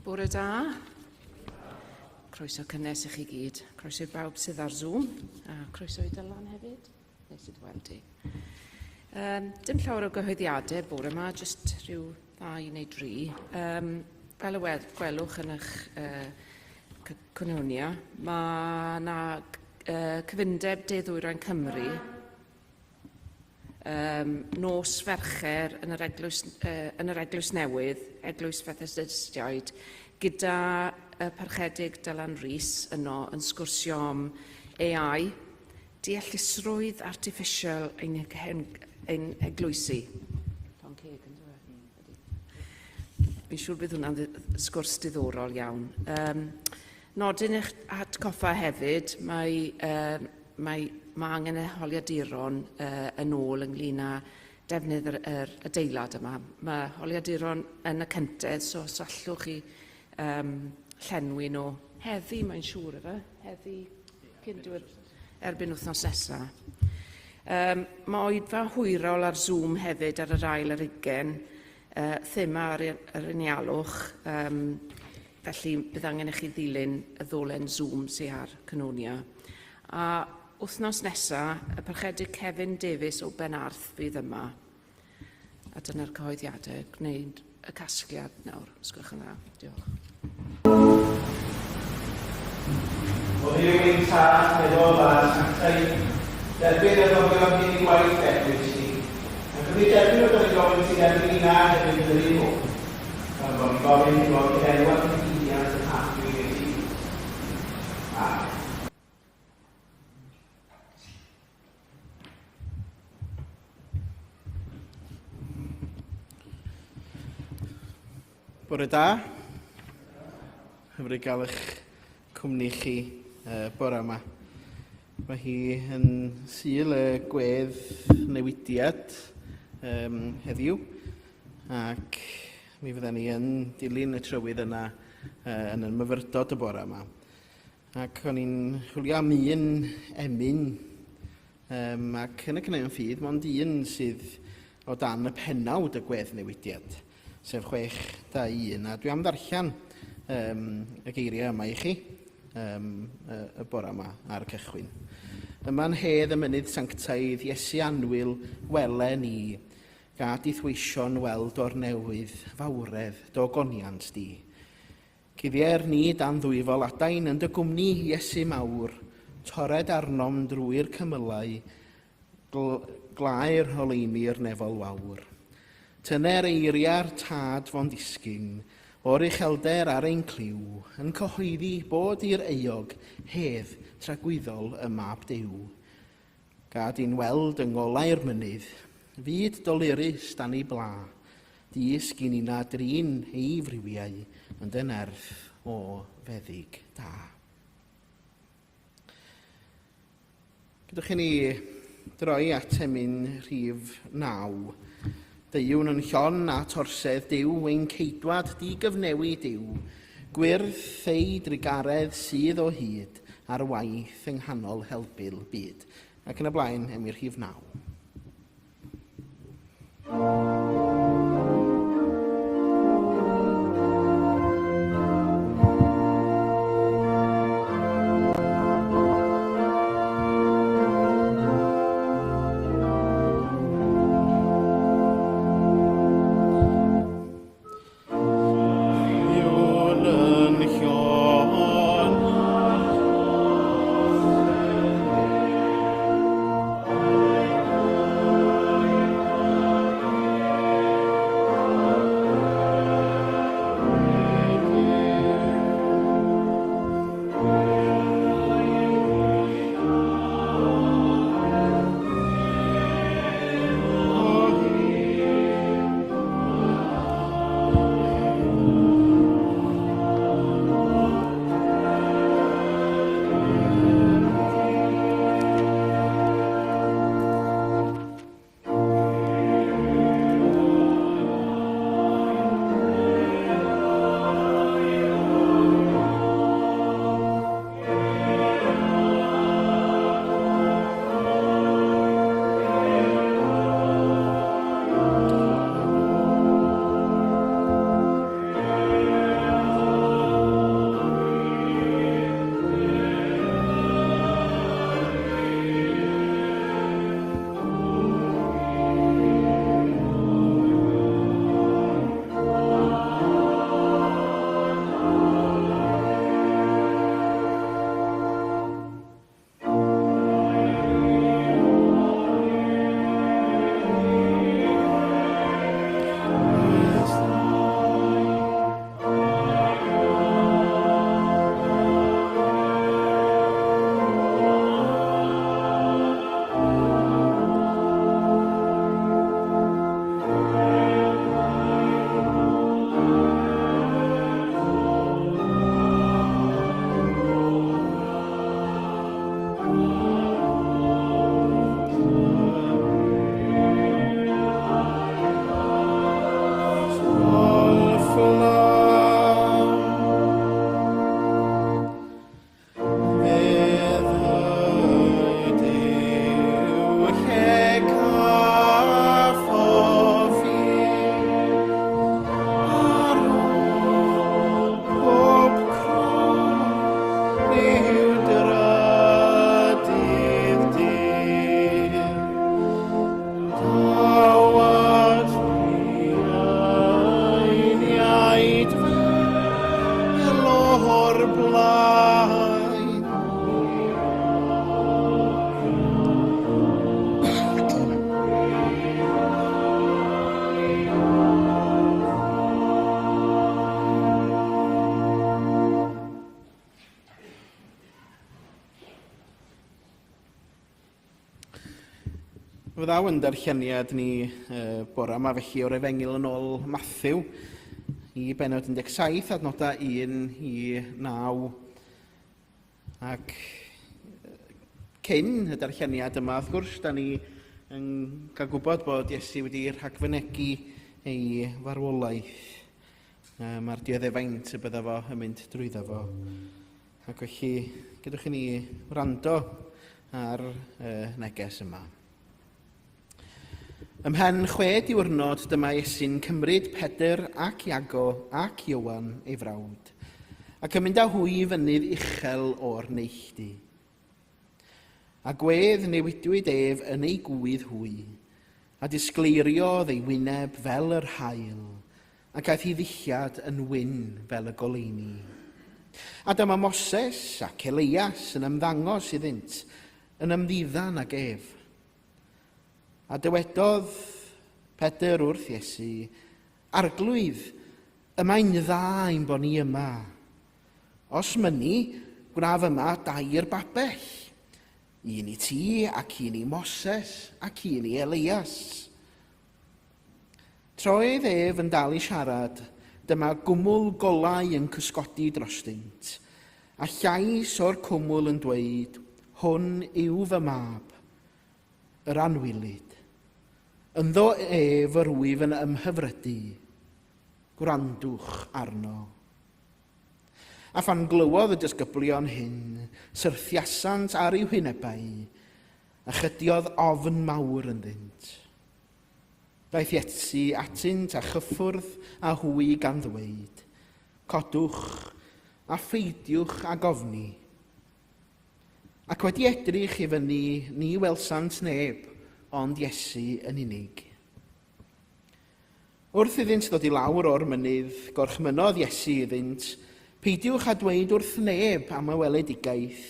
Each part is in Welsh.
Bore da. Croeso cynnes i chi gyd. Croeso i bawb sydd ar Zoom, a croeso i Dylan hefyd. Neis i dy weld di. Dim llawer o gyhoeddiadau bore yma, jyst rhyw ddau neu dri. Fel y gwelwch yn eich cwnonia, mae yna cyfundeb De Ddwyrain Cymru nos Fercher yn yr eglwys, yn yr eglwys newydd, Eglwys Fethodistiaid, gyda y Parchedig Dylan Rees yno yn sgwrsio am AI, deallusrwydd artiffisial ein, ein, ein eglwysi. Llon ceg, yn dweud? Fi'n siŵr bydd hwnna'n sgwrs diddorol iawn. Nodyn eich atgoffa hefyd, mae, mae, mae angen y holiaduron yn ôl ynglyn â defnydd yr, yr adeilad yma. Mae holiaduron yn y cyntedd, so os allwch chi llenwi nhw heddi, mae'n siŵr efe, heddi cyn diwedd erbyn wythnos nesaf. Mae oedfa hwyrol ar Zoom hefyd ar yr ail ar ugen, thema ar yr anialwch, felly bydd angen i chi ddilyn y ddolen Zoom sydd ar Canonia. A wythnos nesa, y Parchedig Kevin Davies o Benarth fydd yma. A dyna'r cyhoeddiadau, gwneud y casgliad nawr, os gwelwch yn dda. Diolch. O Dduw ein Tad, meddwl a sanctaidd, derbyn y rhoddion hyn i gwaith d'eglwys di, ac wrth eu derbyn rydym yn gofyn i ti dderbyn ni na hefyd yn yr un modd, gan fod ni'n gofyn i fod gyda enw a cydgydiant yn Arglwydd Iesu Grist. Amen. Bore da. Hyfryd gael eich cwmni chi bore yma. Mae hi yn Sul y gwedd newidiad heddiw, ac mi fydden ni yn dilyn y trywydd yna yn y myfyrdod y bore yma. Ac o'n i'n chwilio am un emyn, ac yn y Caneuon Ffydd, mond un sydd o dan y penawd y gwedd newidiad, sef 621. A dwi am ddarllen y geiriau yma i chi y, y bore yma ar y cychwyn. Yma'n hedd y mynydd sanctaidd, Iesu annwyl, wele ni, gad i'th weision weld o'r newydd fawredd dy ogoniant di. Cuddier ni dan ddwyfol adain yn dy gwmni, Iesu mawr, torred arnom drwy'r cymylau, glaer oleuni'r nefol wawr. Tyner eiriau'r Tad fo'n disgyn, o'r uchelder ar ein clyw, yn cyhoeddi bod i'r euog hedd tragwyddol y Mab Duw. Gad i'n weld yng ngolau'r mynydd, fyd dolurus dan ei bla, dysg i ninna drin ei friwiau yn dy nerth o feddyg da. Gadewch i ni droi at emyn rhif 9. Deuwn yn llon at orsedd Duw, ein ceidwad digyfnewid yw, gwyrth ei drugaredd sydd o hyd ar waith yng nghanol helbul byd. Ac yn y blaen, emyn rhif 9. o'r blaen. Fyddaw yn darlleniad ni uh, bore yma felly o'r Efengyl yn ôl Matthew i benod 17 adnodau 1 i 9. Ac cyn y darlleniad yma, wrth gwrs, da ni yn cael gwybod bod Iesu wedi rhagfynegi ei farwolaeth. Mae'r dioddefaint y bydda fo yn mynd drwyddo fo. Ac felly, gadewch i ni wrando ar y neges yma. Ymhen chwe diwrnod dyma Iesu'n cymryd Pedr ac Iago ac Iowan ei frawd, ac yn mynd â hwy i fynydd uchel o'r neilltu. A gwedd newidwyd ef yn ei gwydd hwy, a disgleiriodd ei wyneb fel yr haul, ac aeth ei ddillad yn wyn fel y goleuni. A dyma Moses ac Eleias yn ymddangos iddynt, yn ymddiddan ag ef. A dywedodd Pedr wrth Iesu, Arglwydd, y mae'n dda ein bod ni yma. Os mynni, gwnaf yma dair babell, un i ti ac un i Moses ac un i Elias. Troedd ef yn dal i siarad, dyma gwmwl golau yn cysgodi drostynt, a llais o'r cwmwl yn dweud, Hwn yw fy mab, yr anwylyd. Ynddo ef yr wyf yn ymhyfrydu. Gwrandwch arno. A phan glywodd y disgyblion hyn, syrthiasant ar eu hwynebau, a chydiodd ofn mawr ynddynt. Daeth Iesu atynt a chyffwrdd â hwy gan ddweud, Codwch a pheidiwch ag ofni. Ac wedi edrych i fyny, ni welsant neb ond Iesu yn unig. Wrth iddynt ddod i lawr o'r mynydd, gorchmynnodd Iesu iddynt, Peidiwch â dweud wrth neb am y weledigaeth,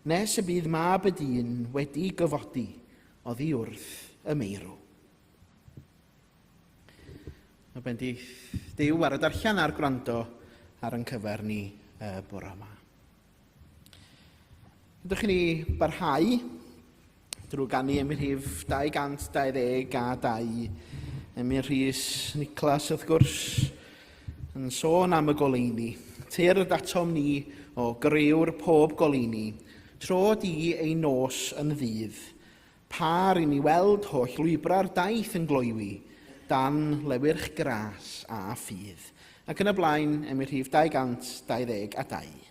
nes y bydd Mab y Dyn wedi gyfodi oddi wrth y meirw. Mae bendith Duw ar y darllen a'r gwrando ar yn cyfer ni y bore yma. Ydych chi ni barhau drwy ganu emyn rhif 222 Emyn Rhys Niclas wrth gwrs yn sôn am y goleuni. Tyrd atom ni o grëwr pob goleuni, tro di ei nos yn ddydd. Par i ni weld holl lwybrau'r daith yn gloywi, dan lewyrch gras a ffydd. Ac yn y blaen, emyn rhif 222.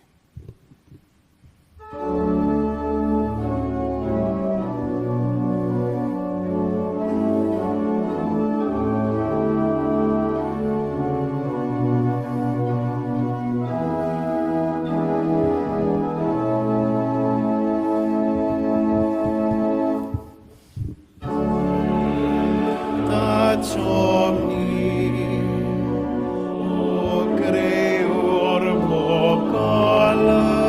Atom ni, o grëwr pob goleuni.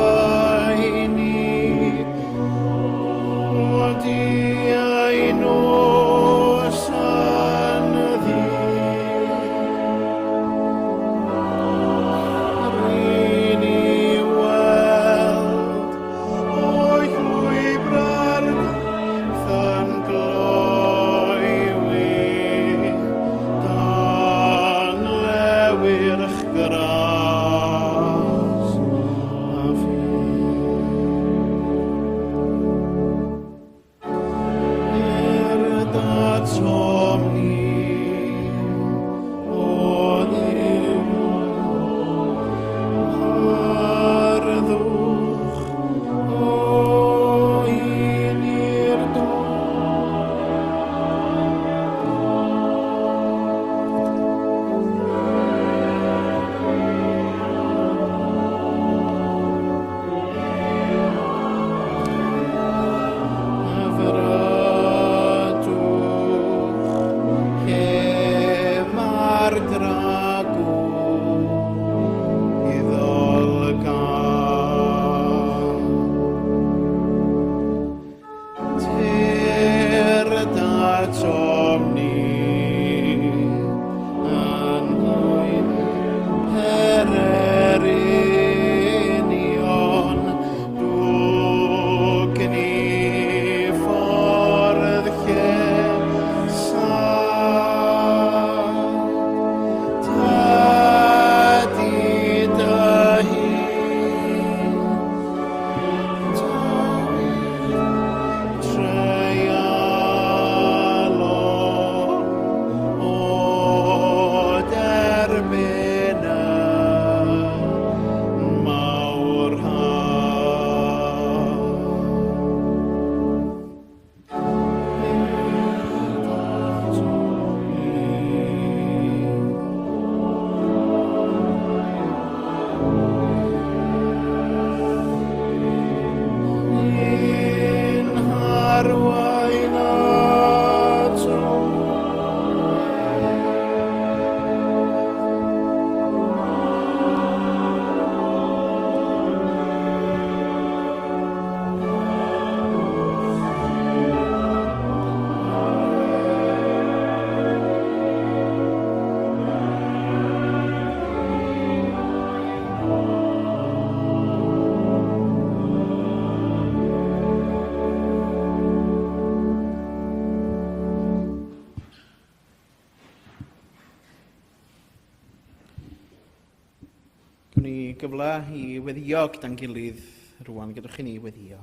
ni gyfle i weddio gyda'n gilydd rwan. Gadwch i ni weddio.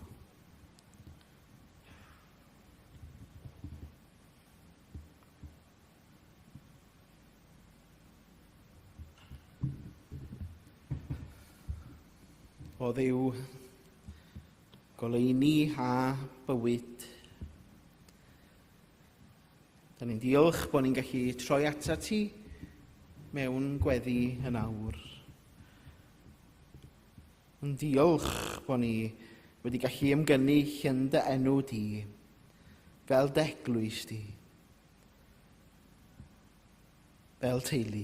O Dduw, goleuni a bywyd. Da ni'n diolch bod ni'n gallu troi ata ti mewn gweddi yn awr. Yn diolch bod ni wedi gallu ymgynnull yn dy enw di, fel dy eglwys di, fel teulu.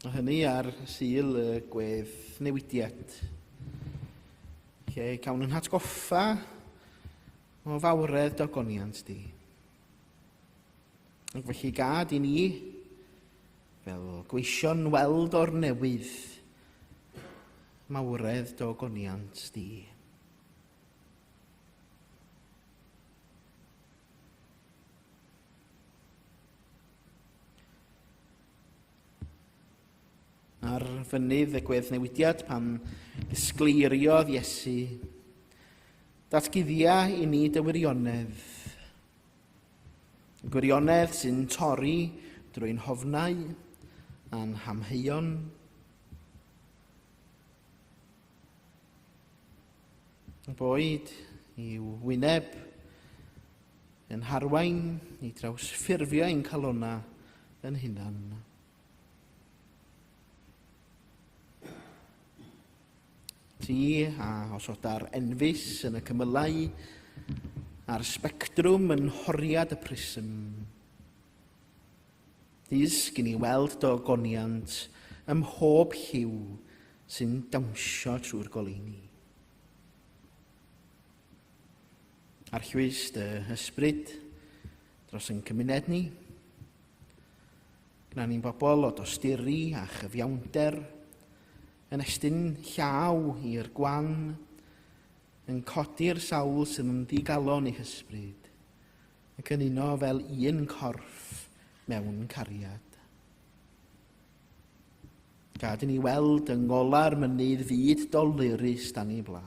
A hynny ar Sul y gwedd newidiad, lle cawn yn hatgoffa o fawredd dogoniant di. Ac felly gad i ni, fel gweision weld o'r newydd, mawredd dogoniant di. Ar fynydd y gweddnewidiad pan ddisgleiriodd Iesu, datguddia i ni dy wirionedd. Y gwirionedd sy'n torri drwy'n hofnau a'n hamheuon. Boed i'w wyneb yn harwain i drawsffurfio ein calonnau yn hunan. Ti a osoda'r enfys yn y cymylau a'r sbectrwm yn nhoriad y prism. Dysg i ni weld dy ogoniant ym mhob lliw sy'n dawnsio trwy'r goleuni. Arllwys dy ysbryd dros ein cymuned ni. Gwna ni'n bobl o dosturi a chyfiawnder, yn estyn llaw i'r gwan, yn codi'r sawl sydd yn ddigalon eu hysbryd, ac yn uno fel un corff mewn cariad. Gad i ni weld yng ngola'r mynydd fyd dolurus dan ei bla.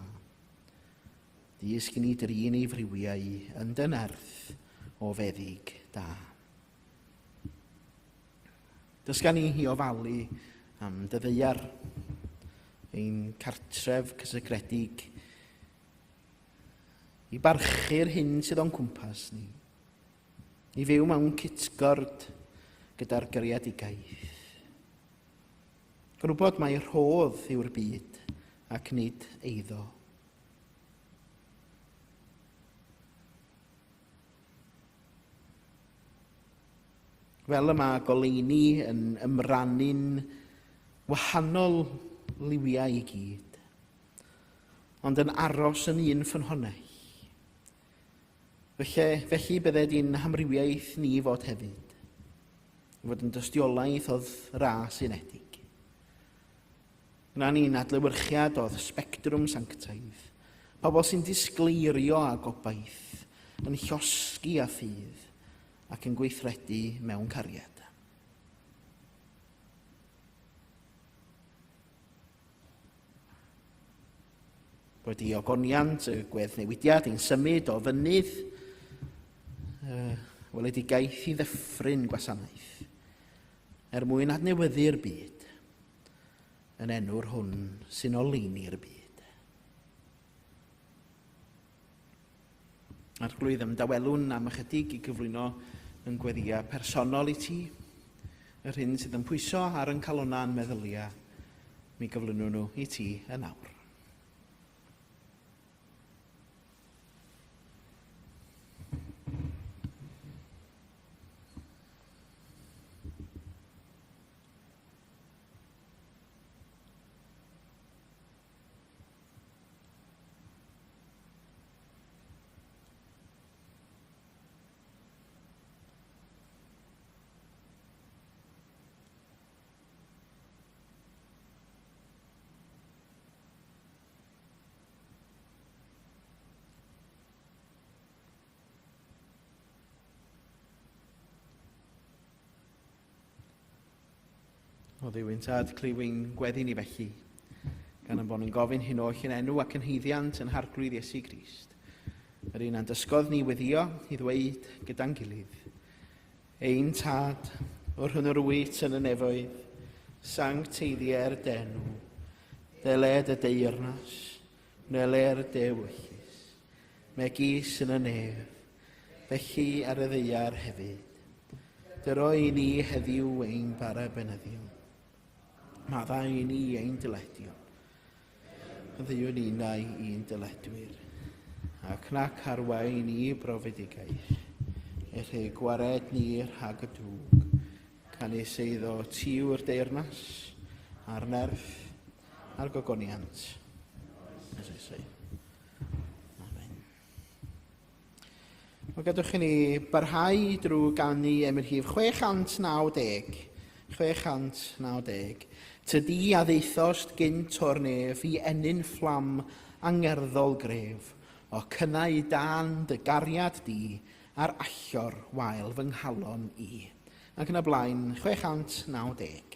Dysg i ni drin ei friwiau yn dy nerth o feddyg da. Dysga ni i ofalu am dy ddaear, ein cartref cysegredig, i barchu'r hyn sydd o'n cwmpas ni, i fyw mewn cytgord gyda'r greadigaeth. Gwybod mai rhodd yw'r byd ac nid eiddo. Fel y mae goleuni yn ymrannu'n wahanol liwiau i gyd, ond yn aros yn un ffynhonnell. Felly, felly bydded i'n hamrywiaeth ni fod hefyd, i fod yn dystiolaeth o'dd ras unedig. Gwna ni'n adlewyrchiad o'dd sbectrwm sanctaidd, pobl sy'n disgleirio â gobaith, yn llosgi â ffydd, ac yn gweithredu mewn cariad. Bod i ogoniant y gweddnewidiad ein symud o fynydd weledigaeth i ddyffryn gwasanaeth er mwyn adnewyddu'r byd yn enw'r hwn sy'n oleuni'r byd. Arglwydd, ymdawelwn am ychydig i gyflwyno yn gweddïau personol i ti, yr hyn sydd yn pwyso ar yn calonnau a'n meddyliau, mi gyflwynwn nhw i ti yn awr. O Dduw ein Tad, clyw ein gweddi ni felly, gan ein bod ni'n gofyn hyn oll yn enw ac yn haeddiant yn Harglwydd Iesu Grist. Yr un a'n dysgodd ni weddio i ddweud gyda'n gilydd, Ein Tad, o'r hwn yr wyt yn y nefoedd, sancteiddier d'enw, deled y deyrnas, wneler dy ewyllys, megis yn y nef, felly ar y ddaear hefyd. Dyro i ni heddiw ein bara benyddion. Maddau i ni ein dyledion. A ddeuwn ninnau i'n dyledwyr. Ac nac arwain ni brofedigaeth. Er rhoi gwared ni rhag y drwg. Canys eiddo ti yw'r deyrnas, a'r nerth, a'r gogoniant. As I say. Amen. Wel, gadwch i ni barhau drwy ganu emyn rhif 690. 690. Tydi a ddeithost gynt o'r nef i ennyn fflam angerddol gref, o cynnau dan dy gariad di ar allor wael fy nghalon i. Ac yn y blaen, 690.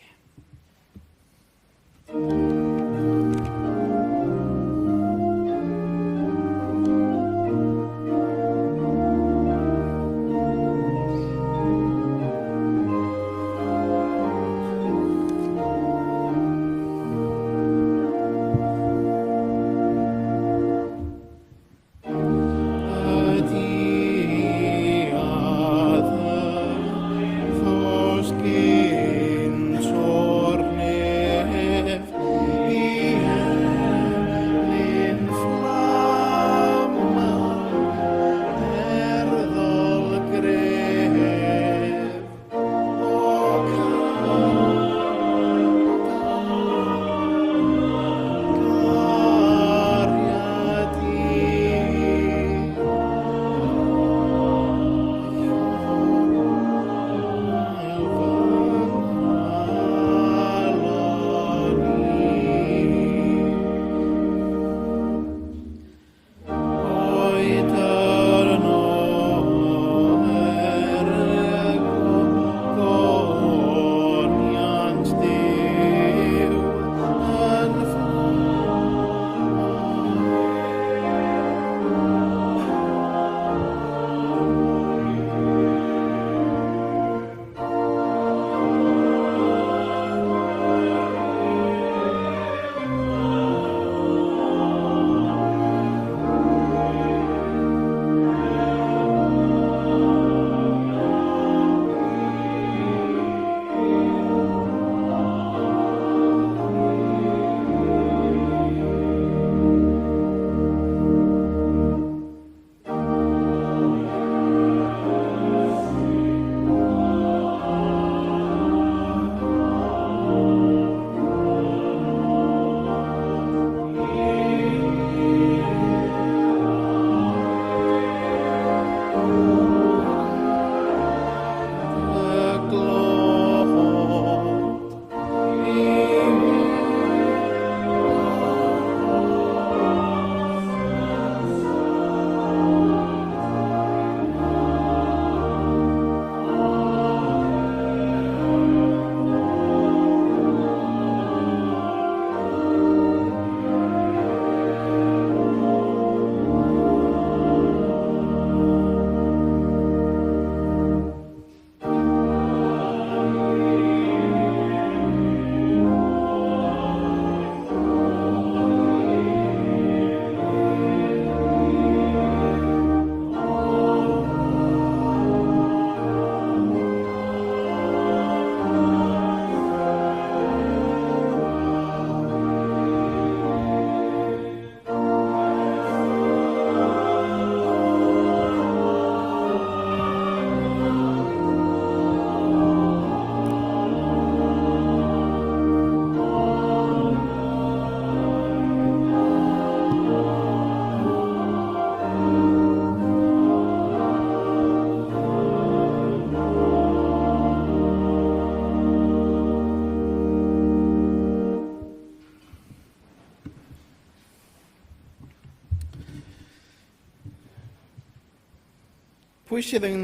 Pwy sydd yn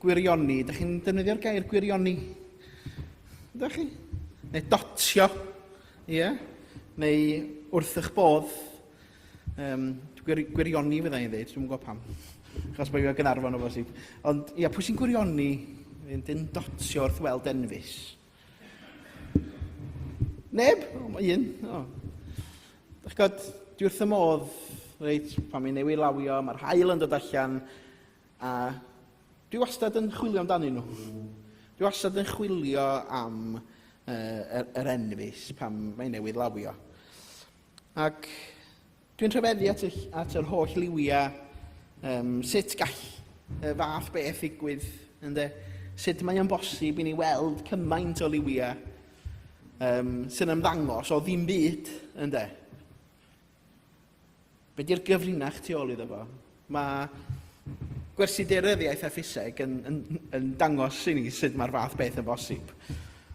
gwirioni? Dych chi'n defnyddio'r gair gwirioni? Ydych chi? Neu dotio, ie? Yeah? Neu wrth eich bodd. Um, gwirioni fydda i'n dweud, dwi'n gwybod pam. Achos bod fi o Gynarfon o bosib. Ond ia, pwy sy'n gwirioni? Yn dotio wrth weld enfys. Neb? O, mae un. O. Dych gwybod, dwi wrth y modd, reit, pan mae'n newid lawio, mae'r haul yn dod allan, a dwi wastad yn chwilio amdanyn nhw. Dwi wastad yn chwilio am uh, yr, yr enfys pan mae'n newydd lawio. Ac dwi'n rhyfeddu at, y, at yr holl liwiau, um, sut gall y fath beth ddigwydd, ynde? Sut mae o'n bosib i ni weld cymaint o liwiau um, sy'n ymddangos o ddim byd, ynde? Be di'r gyfrinach tu ôl iddo fo? Mae gwersi daearyddiaeth a ffiseg yn, yn, yn dangos i ni sut mae'r fath beth yn bosib.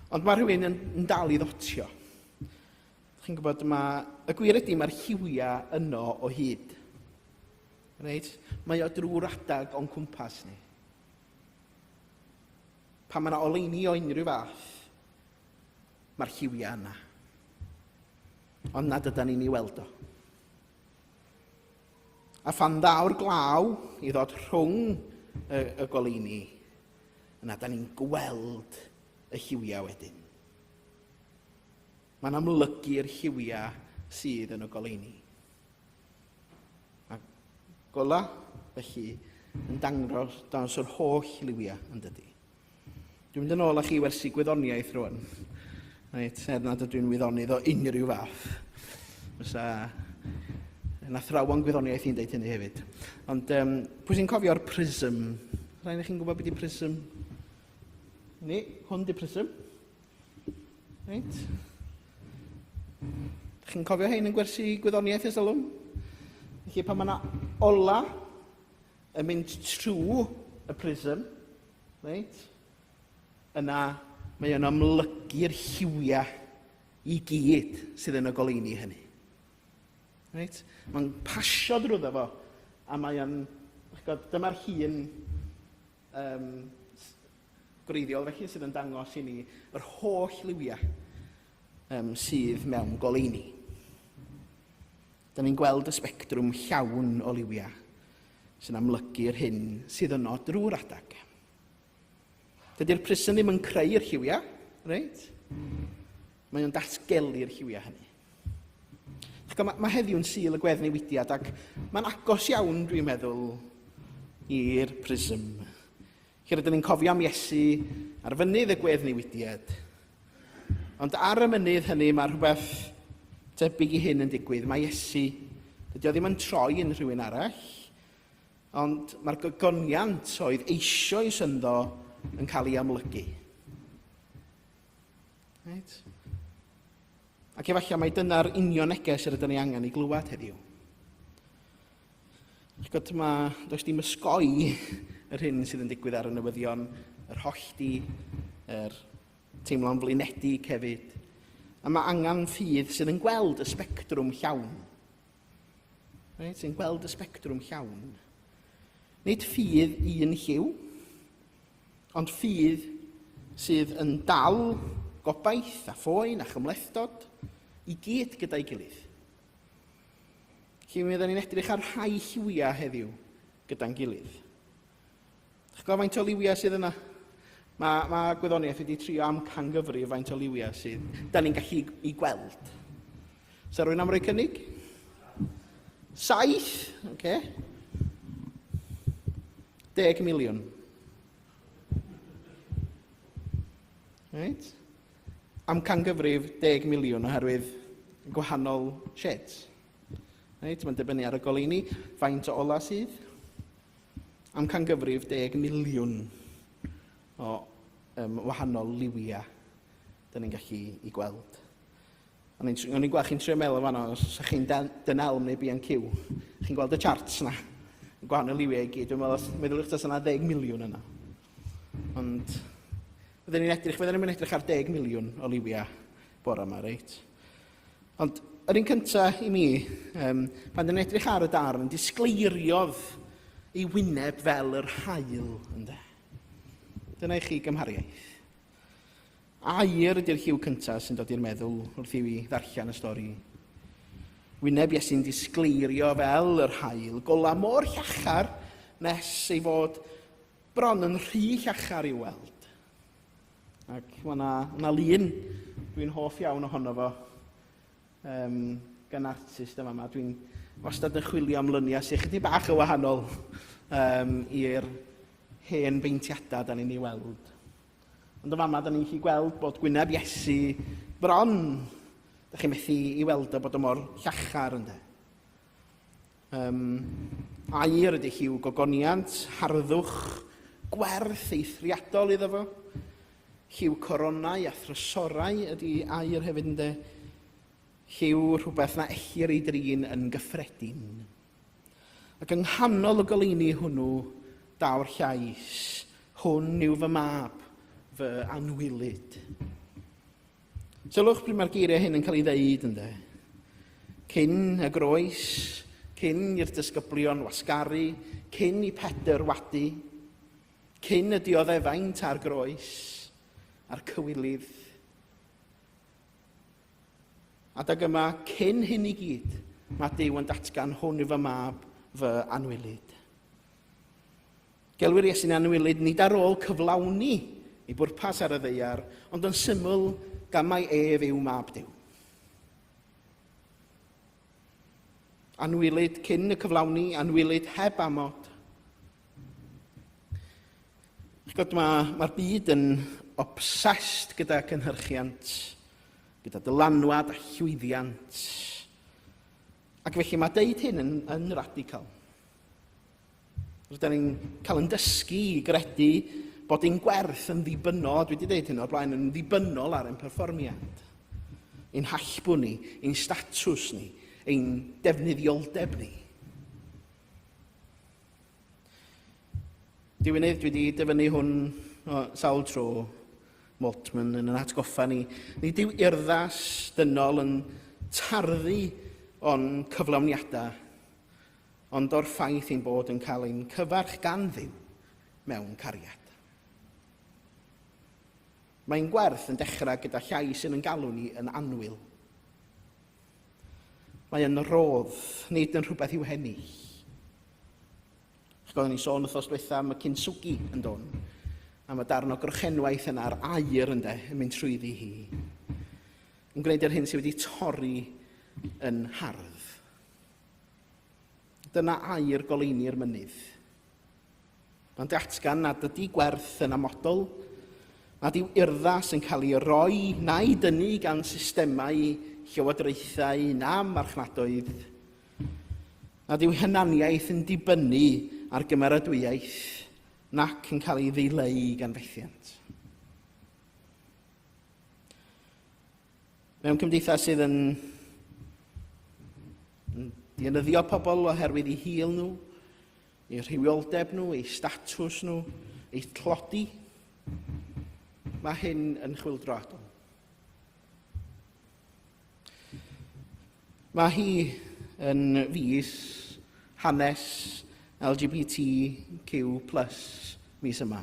Ond mae rhywun yn, yn dal i ddotio. Chi'n gwybod, mae, y gwir ydy mae'r lliwiau yno o hyd. Reit? Mae o drwy'r adag o'n cwmpas ni. Pan mae yna oleuni o unrhyw fath, mae'r lliwiau yna. Ond nad ydy ni'n ei weld o. A phan ddaw'r glaw i ddod rhwng y, y goleuni, yna da ni'n gweld y lliwiau wedyn. Mae'n amlygu'r lliwiau sydd yn y goleuni. A gola, felly, yn dangos, dangos yr holl liwiau yn dydy. Dwi'n mynd yn ôl â chi wersi gwyddoniaeth rwan. Reit, er nad ydw i'n wyddonydd o unrhyw fath. Fysa yn athrawon gwyddoniaeth i'n deud hynny hefyd. Ond um, pwy sy'n cofio'r prism? Rhaid i chi'n gwybod beth ydy prism? Ni, hwn di prism. Reit. Chi'n cofio hein yn gwersi gwyddoniaeth ers alwm? Felly pan mae yna ola yn mynd trwy y prism, reit, yna mae o'n amlygu'r lliwiau i gyd sydd yn y goleuni hynny. Reit? Mae'n pasio drwyddo fo, a mae o'n... Dyma'r hun um, gwreiddiol felly sydd yn dangos i ni yr holl liwiau um, sydd mewn goleuni. Da ni'n gweld y sbectrwm llawn o liwiau sy'n amlygu'r hyn sydd yno drwy'r adag. Dydy'r prism ddim yn creu'r lliwiau, reit? Mae o'n datgelu'r lliwiau hynny. Mae, mae heddiw'n sil y gweddnewidiad ac mae'n agos iawn, dwi'n meddwl, i'r prism. Lle rydyn ni'n cofio am Iesu ar fynydd y gweddnewidiad. Ond ar y mynydd hynny mae rhywbeth tebyg i hyn yn digwydd. Mae Iesu, dydy o ddim yn troi yn rhywun arall, ond mae'r gogoniant oedd eisoes ynddo yn cael ei amlygu. Right? Ac efallai mai dyna'r union neges yr ydyn ni angen ei glywed heddiw. Chi'n gwybod, mae, does dim ysgoi yr hyn sydd yn digwydd ar y newyddion, yr hollti, yr teimlo'n flinedig hefyd. A mae angen ffydd sydd yn gweld y sbectrwm llawn. Reit, sy'n gweld y sbectrwm llawn. Nid ffydd un lliw, ond ffydd sydd yn dal gobaith a phoen a chymhlethdod i gyd gyda'i gilydd. Felly mi oedden ni'n edrych ar rhai lliwiau heddiw gyda'n gilydd. Chi'n gwybod faint o liwiau sydd yna? Mae, mae gwyddoniaeth wedi trio amcangyfrif faint o liwiau sydd da ni'n gallu i gweld. Sa rwy'n am roi cynnig? Saith, oce. Okay. 10 miliwn. Right? Amcangyfrif 10 miliwn oherwydd gwahanol shades. Reit, mae'n dibynnu ar y goleuni, faint o ola sydd. Amcangyfrif 10 miliwn o um, wahanol liwiau dyn ni'n gallu i gweld. O'n i'n o'n i'n gweld chi'n trio meddwl fanno, os ydych chi'n Dunelm neu B&Q, chi'n gweld y charts na, gwahanol liwiau i gyd. Dwi'n meddwl, meddyliwch tas yna 10 miliwn yna. Ond fydden ni'n edrych, fydden ni'n edrych ar 10 miliwn o liwiau bore yma, reit? Ond yr un cyntaf i mi, um, pan dyn edrych ar y darn, disgleiriodd ei wyneb fel yr haul, ynddo. Dyna i chi gymhariaeth. Aur ydy'r lliw cyntaf sy'n dod i'r meddwl wrth i fi ddarllen y stori. Wyneb Iesu'n disgleirio fel yr haul, gola mor llachar nes ei fod bron yn rhy llachar i'w weld. Ac mae yna, ma lun dwi'n hoff iawn ohono fo gan artist yma. Yma. Dwi'n wastad yn chwilio am luniau sy'n chydig bach yn wahanol i'r hen beintiadau da ni'n ei weld. Ond yn fama, da ni'n gallu gweld bod gwyneb Iesu bron, da chi'n methu i weld o bod o mor llachar ynddo. Aur ydy lliw gogoniant, harddwch, gwerth eithriadol iddo fo. Lliw coronau a thrysorau ydy aur hefyd ynddo. Lliw rhywbeth na ellir ei drin yn gyffredin. Ac yng nghanol y goleuni hwnnw, daw'r llais, hwn yw fy mab, fy anwylyd. Sylwch pryd mae'r geiriau hyn yn cael ei ddeud, ynde? Cyn y groes, cyn i'r disgyblion wasgaru, cyn i Pedr wadu, cyn y dioddefaint a'r groes, a'r cywilydd. Adag yma, cyn hyn i gyd, mae Duw yn datgan hwn yw fy mab, fy anwylyd. Gelwir Iesu'n anwylyd nid ar ôl cyflawni ei bwrpas ar y ddaear, ond yn syml gan mai ef yw mab Duw. Anwylyd cyn y cyflawni, anwylyd heb amod. Ch'god, mae'r ma byd yn obsessed gyda cynhyrchiant, gyda dylanwad a llwyddiant. Ac felly mae deud hyn yn, yn radical. Rydyn ni'n cael yn dysgu i gredu bod ein gwerth yn ddibynnol, a dwi wedi dweud hyn o'r blaen, yn ddibynnol ar ein perfformiad. Ein hallbwn ni, ein statws ni, ein defnyddioldeb ni. Diwynydd, dwi wedi dyfynnu hwn o sawl tro, Moltmann yn yn atgoffa ni. Nid yw urddas dynol yn tarddu o'n cyflawniadau, ond o'r ffaith ein bod yn cael ein cyfarch gan Dduw mewn cariad. Mae'n gwerth yn dechrau gyda llais sy'n yn galw ni yn annwyl. Mae yn rodd, nid yn rhywbeth i'w hennill. Chos ni'n sôn wythnos diwetha am y kintsugi yn don. Am y darn o grochenwaith yna a'r aur ynde, yn mynd trwyddi hi. Yn gwneud yr hyn sydd wedi torri yn hardd. Dyna aur goleuni'r mynydd. Mae'n datgan nad ydy gwerth yn amodol, nad yw urddas yn cael ei roi na'i dynnu gan systemau, llywodraethau na marchnadoedd, nad yw hunaniaeth yn dibynnu ar gymeradwyaeth nac yn cael ei ddileu gan fethiant. Mewn cymdeithas sydd yn dienyddio pobl oherwydd eu hil nhw, eu rhywioldeb nhw, eu statws nhw, eu tlodi, mae hyn yn chwyldroadol. Mae hi yn fis hanes LGBTQ mis yma.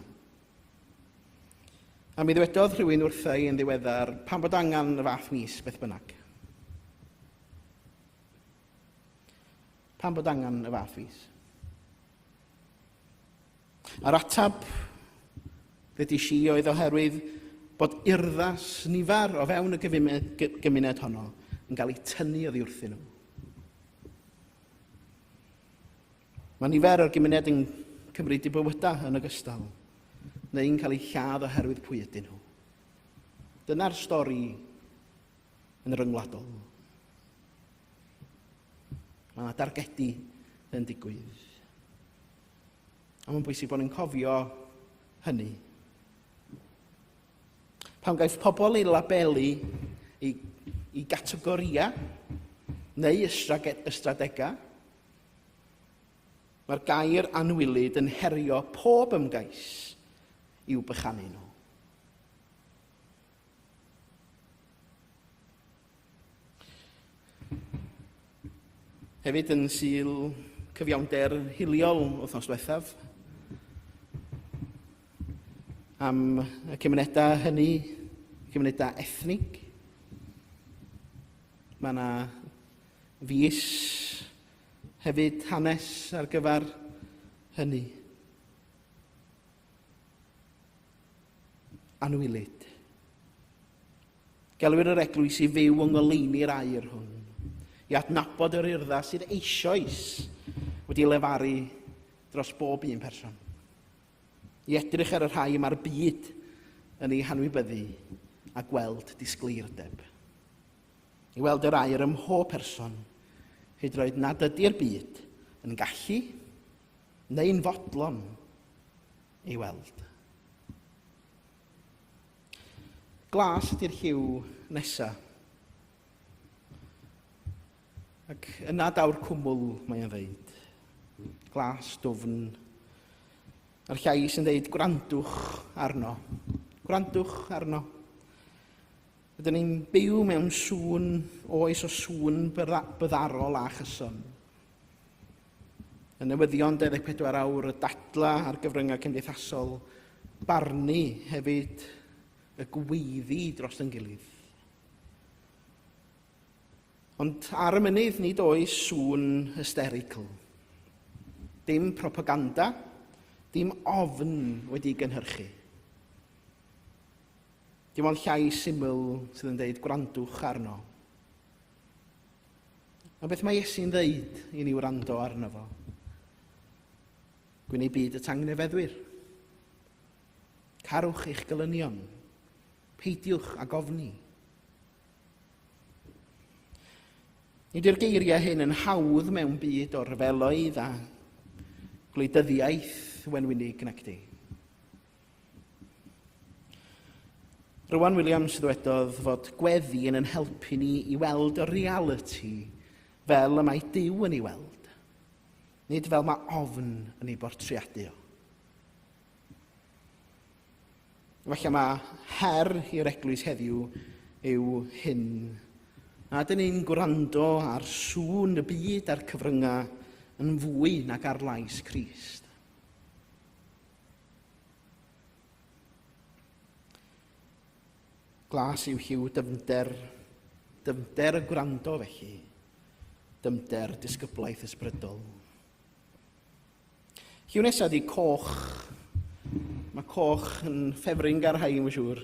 A mi ddywedodd rhywun wrtha i yn ddiweddar pam bod angen y fath mis beth bynnag. Pam bod angen y fath fis? A'r atab ddedis i oedd oherwydd bod urddas nifer o fewn y gymuned honno yn cael ei tynnu oddi wrthyn nhw. Mae nifer o'r gymuned yn cymryd eu bywydau yn ogystal, neu'n cael eu lladd oherwydd pwy ydyn nhw. Dyna'r stori yn ryngwladol. Mae yna dargedu yn digwydd. A mae'n bwysig bod ni'n cofio hynny. Pan gaiff pobl ei labelu i, i gategoria neu ystradegau, Mae'r gair anwylyd yn herio pob ymgais i'w bychanu nhw. Hefyd yn Sul Cyfiawnder Hiliol wythnos diwethaf, am y cymunedau hynny, cymunedau ethnig. Mae yna fus hefyd hanes ar gyfer hynny. Anwylyd. Gelwir yr eglwys i fyw yng ngoleuni'r air hwn, i adnabod yr urddas sydd eisoes wedi lefaru dros bob un person, i edrych ar y rhai mae'r byd yn ei hanwybyddu a gweld disgleirdeb. I weld yr air ym mhob person, hyd roed nad ydy'r byd yn gallu neu'n fodlon ei weld. Glas ydy'r lliw nesa. Ac yna daw'r cwmwl, mae o'n ddeud. Glas dwfn. A'r llais yn dweud, gwrandwch arno. Gwrandwch arno. Rydyn ni'n byw mewn sŵn, oes o sŵn byddarol a chyson. Y newyddion 24 awr, y dadla ar gyfryngau cymdeithasol, barnu hefyd, y gweiddi dros yn gilydd. Ond ar y mynydd nid oes sŵn hysterical. Dim propaganda, dim ofn wedi gynhyrchu. Dim ond llais syml sydd yn dweud gwrandwch arno. Ond beth mae Iesu'n ddeud i ni wrando arno fo? Gwyn ei byd y tangnefeddwyr. Carwch eich gelynion. Peidiwch ag ofni. Nid yw'r geiriau hyn yn hawdd mewn byd o ryfeloedd a gwleidyddiaeth wenwynig nac di. Rowan Williams ddwedodd fod gweddi yn yn helpu ni i weld y realiti fel y mae Duw yn ei weld, nid fel mae ofn yn ei bortreadu o. Falle mae her i'r eglwys heddiw yw hyn. A dyn ni'n gwrando ar sŵn y byd a'r cyfryngau yn fwy nag ar lais Crist. Glas yw lliw dyfnder, dyfnder y gwrando felly, dyfnder disgyblaeth ysbrydol. Lliw nesaf ydy coch. Mae coch yn ffefryn gar rhai, mae'n siŵr.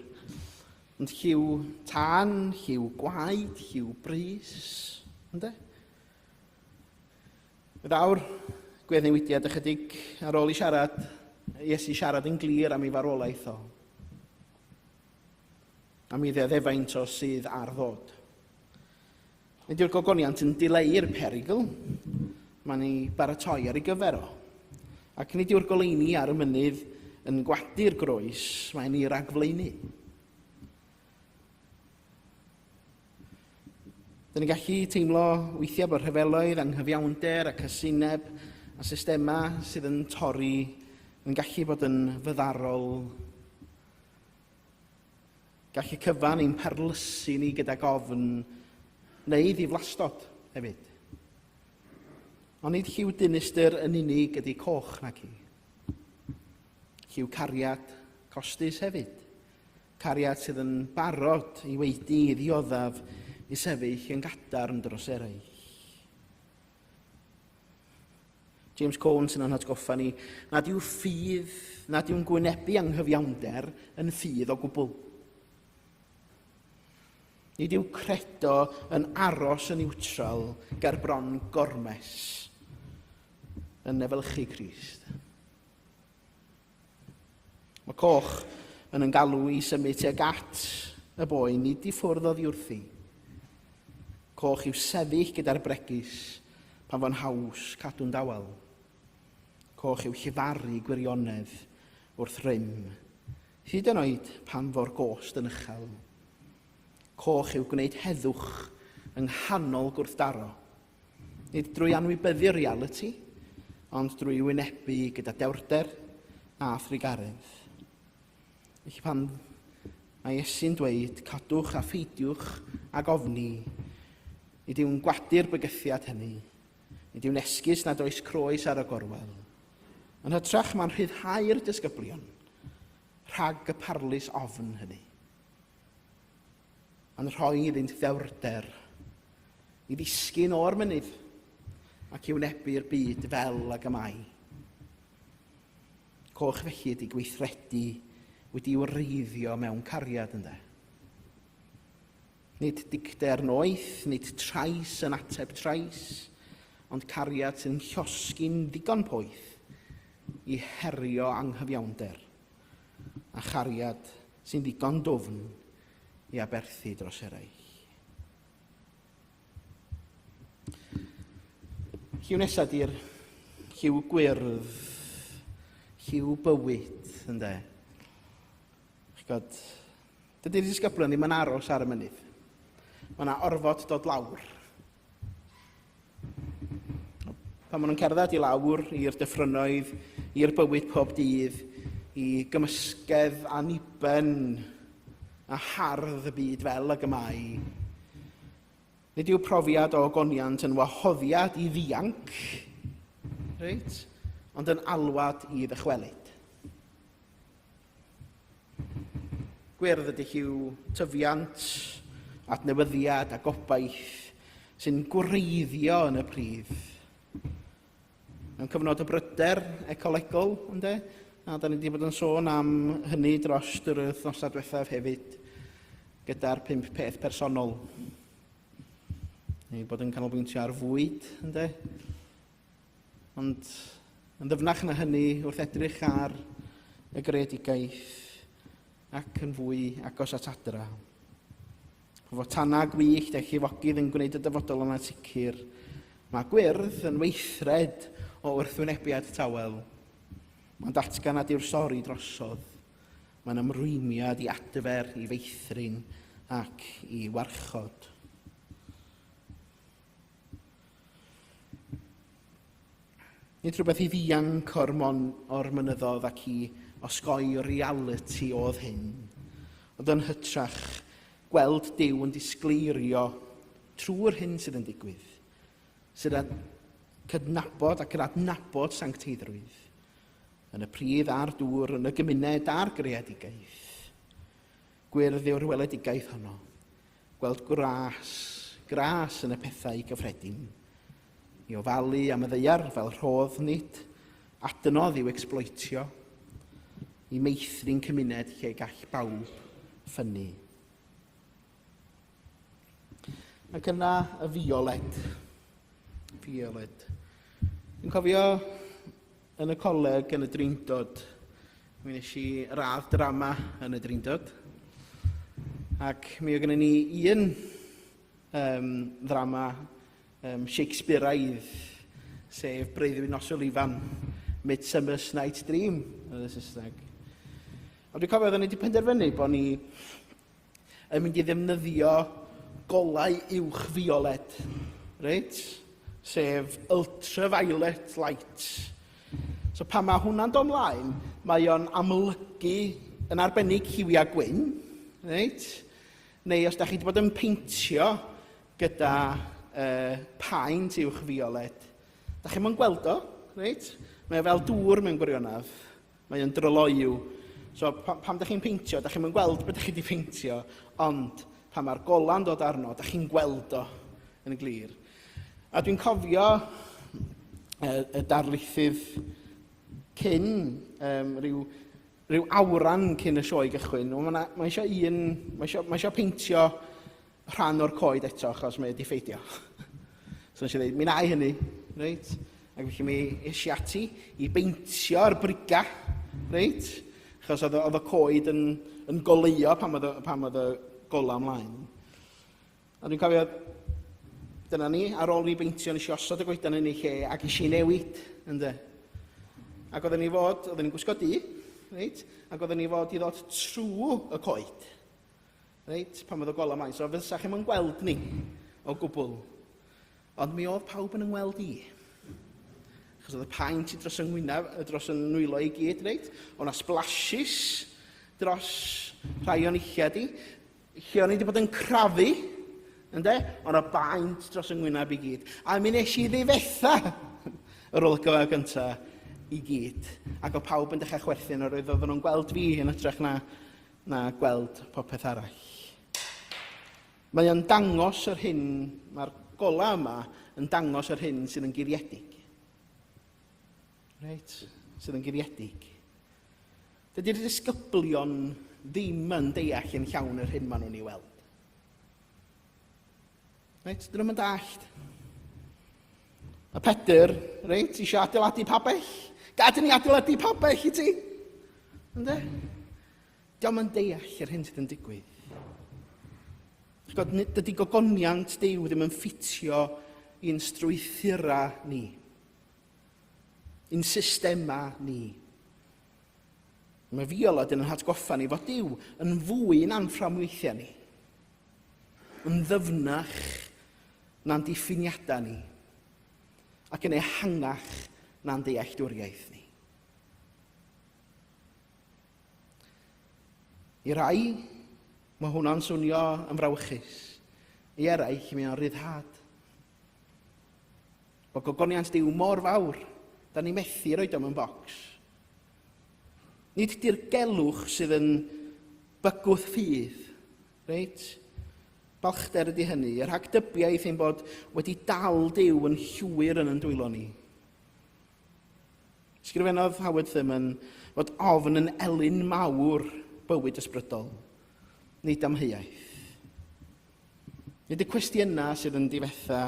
Ond lliw tân, lliw gwaed, lliw brys, ynddo? Ddaw'r gweddnewidiad ychydig ar ôl i siarad, Iesu siarad yn glir am ei farwolaeth o. Am ei ddioddefaint o sydd ar ddod. Nid yw'r gogoniant yn dileu'r perygl, mae'n ei baratoi ar ei gyfer o. Ac nid yw'r goleuni ar y mynydd yn gwadu'r groes, mae'n ei ragflaenu. Dyn ni'n gallu teimlo weithiau bod rhyfeloedd, anghyfiawnder a casineb a systemau sydd yn torri yn gallu bod yn fyddarol. Gallu cyfan ein parlysu ni gyda gofn neu ddiflastod hefyd. Ond nid lliw dinistr yn unig ydy coch nac i. Lliw cariad costus hefyd. Cariad sydd yn barod i waedu, i ddioddef, i sefyll yn gadarn dros eraill. James Cone sy'n ein hatgoffa ni nad yw ffydd, nad yw'n gwynebu anghyfiawnder yn ffydd o gwbl. Nid yw credo yn aros yn niwtral ger bron gormes yn efelychu Crist. Mae coch yn yn galw i symud tuag at y boen, nid i ffwrdd oddi wrthi. Coch yw sefyll gyda'r bregus pan fo'n haws cadw'n dawel. Coch yw llefaru gwirionedd wrth rym, hyd yn oed pan fo'r gost yn uchel. Coch yw gwneud heddwch yng nghanol gwrthdaro. Nid drwy anwybyddu'r realiti, ond drwy wynebu gyda dewrder a thrugaredd. Felly pan mae Iesu'n dweud, cadwch a pheidiwch ag ofni, nid yw'n gwadu'r bygythiad hynny. Nid yw'n esgus nad oes croes ar y gorwel. Yn hytrach, mae'n rhyddhau'r disgyblion rhag y parlys ofn hynny. Mae'n rhoi iddynt ddewrder i ddisgyn o'r mynydd ac i wynebu'r byd fel ag y mae. Coch felly ydy gweithredu wedi wreiddio mewn cariad ynddo. Nid dicter noeth, nid trais yn ateb trais, ond cariad sy'n llosgi'n ddigon poeth i herio anghyfiawnder, a chariad sy'n ddigon dwfn i aberthu dros eraill. Lliw nesaf di'r lliw gwyrdd, lliw bywyd, ynddo. Ch'god, dydy'r disgyblion ddim yn aros ar y mynydd. Mae yna orfod dod lawr. Pan maen nhw'n cerdded i lawr i'r dyffrynnoedd, i'r bywyd pob dydd, i gymysgedd anniben a hardd y byd fel ag y mae, Nid yw profiad o ogoniant yn wahoddiad i ddianc, reit, ond yn alwad i ddychwelyd. Gwyrdd ydy lliw tyfiant, adnewyddiad a gobaith sy'n gwreiddio yn y pridd. Mewn cyfnod o bryder ecolegol, ynddo? A da ni wedi bod yn sôn am hynny dros yr wythnosau diwethaf hefyd, gyda'r pump peth personol. Ni bod yn canolbwyntio ar fwyd, ynddo? Ond yn ddyfnach na hynny, wrth edrych ar y greadigaeth ac yn fwy agos at adra. Fo tanau gwyllt a llifogydd yn gwneud y dyfodol yn ansicr, mae gwyrdd yn weithred o wrthwynebiad tawel. Mae'n datgan nad yw'r stori drosodd. Mae'n ymrwymiad i adfer, i feithrin ac i warchod. Nid rhywbeth i ddianc o'r, mon, o'r mynyddodd ac i osgoi reality oedd hyn, ond yn hytrach gweld Duw yn disgleirio trwy'r hyn sydd yn digwydd, sydd yn cydnabod ac yn adnabod sancteiddrwydd yn y pridd a'r dŵr, yn y gymuned a'r greadigaeth. Gwyrdd yw'r weledigaeth honno. Gweld gras, gras yn y pethau gyffredin. I ofalu am y ddaear fel rhodd nid adnodd i'w ecsbloetio. I meithrin cymuned lle gall bawb ffynnu. Ac yna y fioled. Fioled. Dwi'n cofio yn y coleg yn y Drindod, mi wnes i radd drama yn y Drindod. Ac mi oedd gennym ni un um, ddrama um, Shakespeareaidd, sef Breuddwyd Noswyl Ifan, Midsummer's Night's Dream yn y Saesneg. Ond dwi'n cofio oedden ni wedi penderfynu bod ni yn mynd i ddefnyddio golau uwch fioled, reit? Sef ultraviolet light. So pan mae hwnna'n dod ymlaen, mae o'n amlygu yn arbennig lliwiau gwyn, reit? Neu os da chi wedi bod yn peintio gyda uh, paent uwch fioled, da chi'n mynd gweld o, reit? Mae o fel dŵr mewn gwirionedd. Mae o'n dryloyw. So pa, pam da chi'n peintio, da chi'n gweld beth da chi wedi peintio, ond pan mae'r gola'n dod arno, da chi'n gweld o yn glir. A dwi'n cofio y, y darlithydd cyn um, rhyw, rhyw awran cyn y sioe gychwyn. Mae, mae eisiau un, mae eisiau, mae eisiau peintio rhan o'r coed eto, achos mae wedi ffeidio. So nes i dweud, mi na i hynny, reit? Ac felly mi es i ati i beintio'r briga, reit? Achos oedd, oedd y coed yn, yn goleuo pan oedd, pan oedd y golau ymlaen. A dwi'n cofio, dyna ni, ar ôl ni beintio, nes i osod y goedan yn ei lle ac eisiau newid, ynddo. Ac oedden ni fod, oedden ni'n gwisgo du, reit? Ac oedden ni fod i ddod trwy y coed. Reit, pan oedd y golau ymlaen. So fysa chi'm yn gweld ni o gwbl. Ond mi oedd pawb yn yngweld i. Achos oedd y paent i dros yng ngwyneb, dros yn nwylo i gyd, reit? Oedd na splashes dros rhai o'n illad i. Lle o'n i wedi bod yn crafu, ynde? Oedd na baent dros yng ngwyneb i gyd. A mi nes i ddifetha yr olygfa gyntaf i gyd. Ac oedd pawb yn dechrau chwerthin oherwydd oedden nhw'n gweld fi yn hytrach na na gweld popeth arall. Mae o'n dangos yr hyn, mae'r gola yma yn dangos yr hyn sydd yn guddiedig. Reit, sydd yn guddiedig. Dydy'r disgyblion ddim yn deall yn llawn yr hyn maen nhw'n ei weld. Reit, dyn nhw'n dallt. A Pedr, reit, eisiau adeiladu pabell. Gad i ni adeiladu pabell i ti. Ynde? Diolch yn deall yr hyn sydd yn digwydd. Ch'bod, dydy gogoniant Duw ddim yn ffitio i'n strwythura ni, i'n systema ni. Mae Viola dyn yn hatgoffa ni fod Duw yn fwy na'n fframweithiau ni, yn ddyfnach na'n diffiniadau ni, ac yn ehangach na'n dealltwriaeth ni. I rai, mae hwnna'n swnio yn frawychus. I eraill, mae o'n ryddhad. Bod gogoniant Duw mor fawr, da ni methu roed o mewn bocs. Nid dirgelwch sydd yn bygwth ffydd, reit? Balchder ydy hynny, y rhagdybiaeth ein bod wedi dal Duw yn llwyr yn yn dwylo ni. Sgrifennodd Howard Thurman fod ofn yn elyn mawr bywyd ysbrydol, nid amheuaeth. Nid y cwestiynau sydd yn difetha,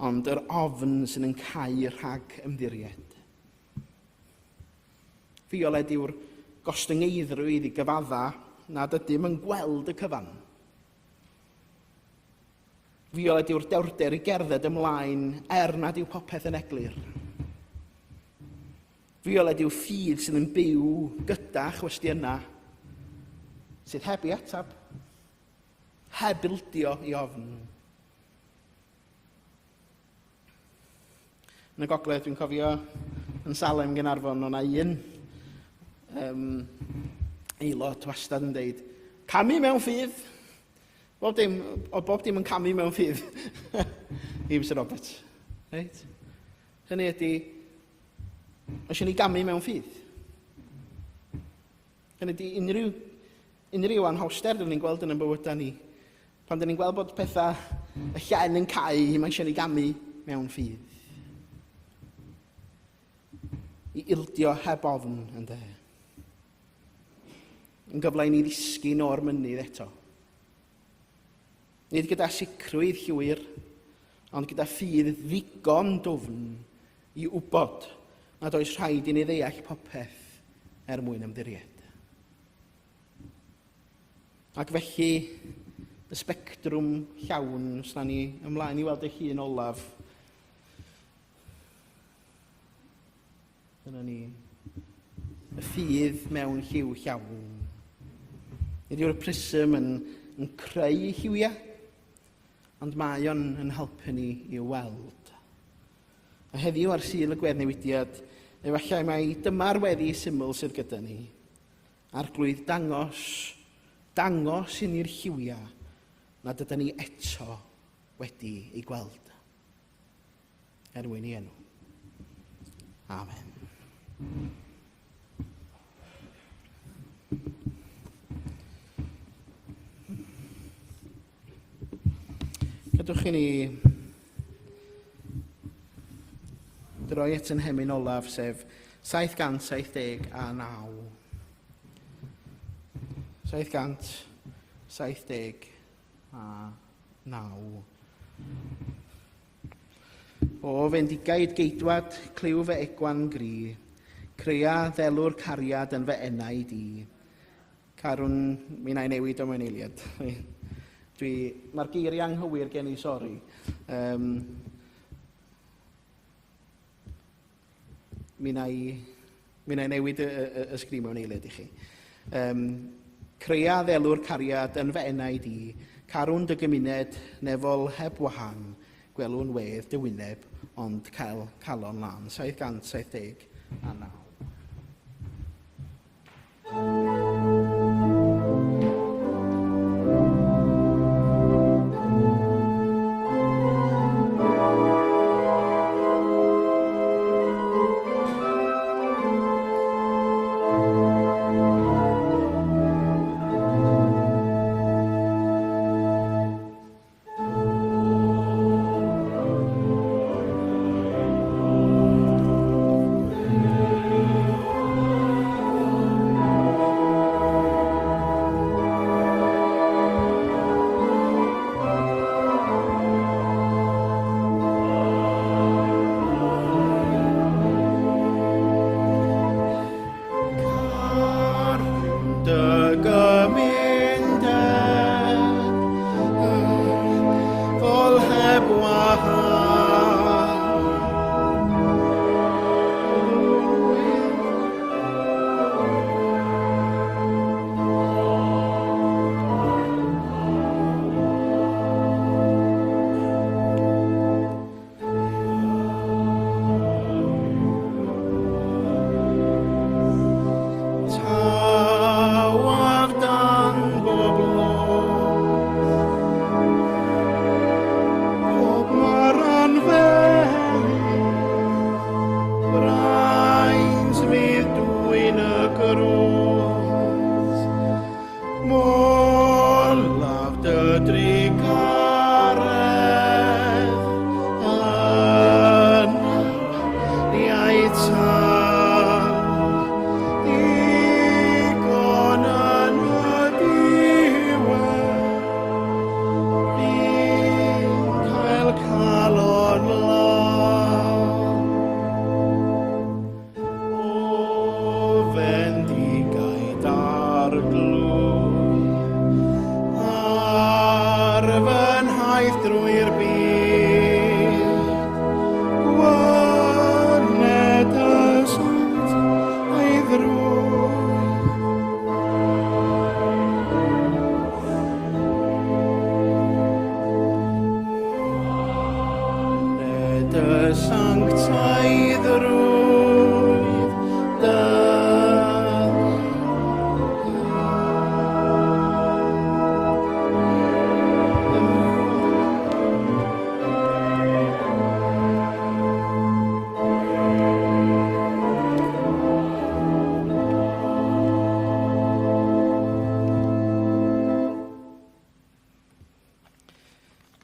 ond yr ofn sydd yn cau rhag ymddiried. Fioled yw'r gostyngeiddrwydd i gyfadda nad ydym yn gweld y cyfan. Fioled yw'r dewrder i gerdded ymlaen er nad yw popeth yn eglur. Fioled yw ffydd sydd yn byw gyda chwestiynau sydd heb ei ateb, heb ildio i ofn. Yn y gogledd, dwi'n cofio yn Salem Gaernarfon, o'na un aelod wastad yn deud, camu mewn ffydd. Bob dim, o bob dim yn camu mewn ffydd i Mr Roberts. Reit? Hynny ydy, mae eisiau ni gamu mewn ffydd. Hynny ydy, unrhyw, unrhyw anhawster dyn ni'n gweld yn ein bywydau ni, pan dyn ni'n gweld bod pethau y llen yn cau, mae eisiau ni gamu mewn ffydd. I ildio heb ofn, ynddo. Yn gyfle i ni ddisgyn o'r mynydd eto. Nid gyda sicrwydd llwyr, ond gyda ffydd ddigon dwfn i wybod nad oes rhaid i ni ddeall popeth er mwyn ymddiried. Ac felly, y sbectrwm llawn, os na ni ymlaen i weld y llun olaf, Dyna ni. Y ffydd mewn lliw llawn. Nid yw'r prism yn, yn creu lliwiau, ond mae o'n yn helpu ni i'w weld. A heddiw ar Sul y Gweddnewidiad, efallai mai dyma'r weddi syml sydd gyda ni. Arglwydd, dangos, dangos i ni'r lliwiau nad ydyn ni eto wedi ei gweld. Er mwyn i enw. Amen. Gadwch i ni droi at yn hemyn olaf, sef 779. 779. O fendigaid geidwad, clyw fy egwan gri, crea ddelw'r cariad yn fy enaid i. Carwn, mi wna i newid o mewn eiliad. Dwi, mae'r geiriau anghywir gen i, sori. Um, mi wna i, mi wna i newid y, y, y sgrin mewn eiliad i chi. Um, crea ddelw'r cariad yn fy enaid i, carwn dy gymuned nefol heb wahan, gwelwn wedd dy wyneb, ond cael calon lân. 779. waith drwy'r byd. Gwaned y sancteiddrwydd. Ned y sanctaiddrwydd dy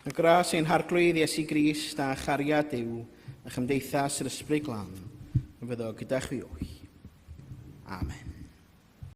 Y gras ein Harglwydd Iesu Grist a chariad Duw a chymdeithas yr Ysbryd Glân yn fyddo gyda chwi oll. Amen.